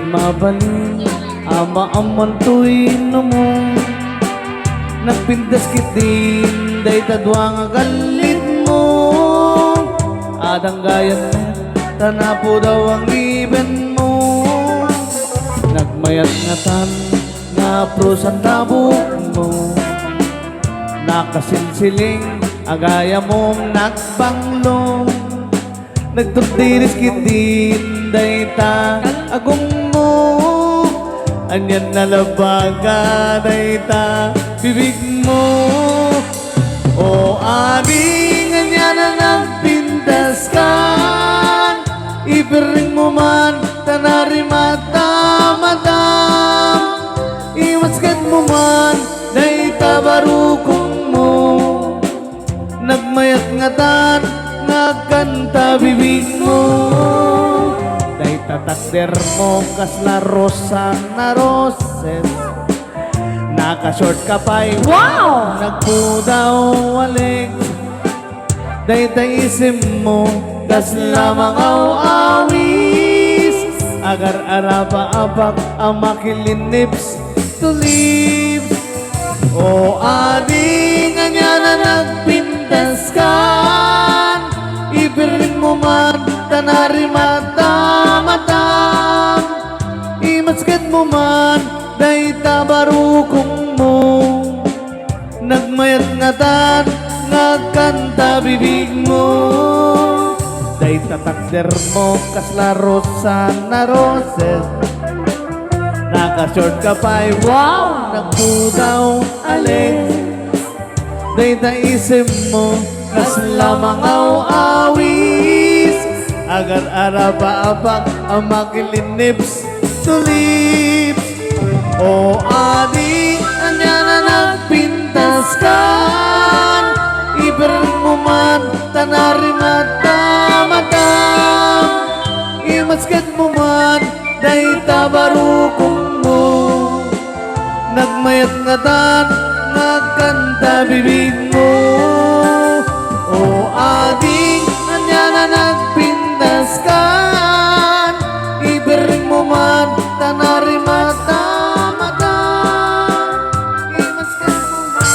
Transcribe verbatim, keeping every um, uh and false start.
Mabalin a maammoan toy numo. Nagpintas ketdin dayta dua nga gallitmo. Adang gayam ta napudaw ang ribenmo. Nagmayat ngatan nga prusan ta buokmo. Nakasinsiling a gayam mong nagbanglo. Nagturdiris ketdin dayta agongmo. Anian a labaga dayta bibigmo. O ading, anian a nagpintaskan? Ipiringmo man ta narimatam-atam. Imasketmo man dayta barukongmo. Nagmayat ngatan nga agkanta bibigmo. Dayta takdermo kasla rosa na roses. Naka-short ka pay. Wow! Nagpudaw a legs. Dayta isimmo kasla mangaw-awis. Agar-araba-abak a makilin lips to lips. O ading, anian a nagpintaskan? Ipiringmo man ta narimatam-atam. Imasketmo man dayta barukongmo. Nagmayat ngatan nga agkanta bibigmo. Dayta takdermo kasla rosa na roses. Naka-short ka pay. Wow! Nagpudaw a legs. Dayta isimmo kasla mangaw-awis. Agar-araba-abak a makilin lips to lips. O ading, anian a nagpintaskan? Ipiringmo man ta narimatam-atam. Imasketmo man dayta barukongmo. Nagmayat ngatan nga agkanta bibigmo. O ading, anian a nagpintaskan? Ipiringmo man ta narimatam-atam. Imasketmo man.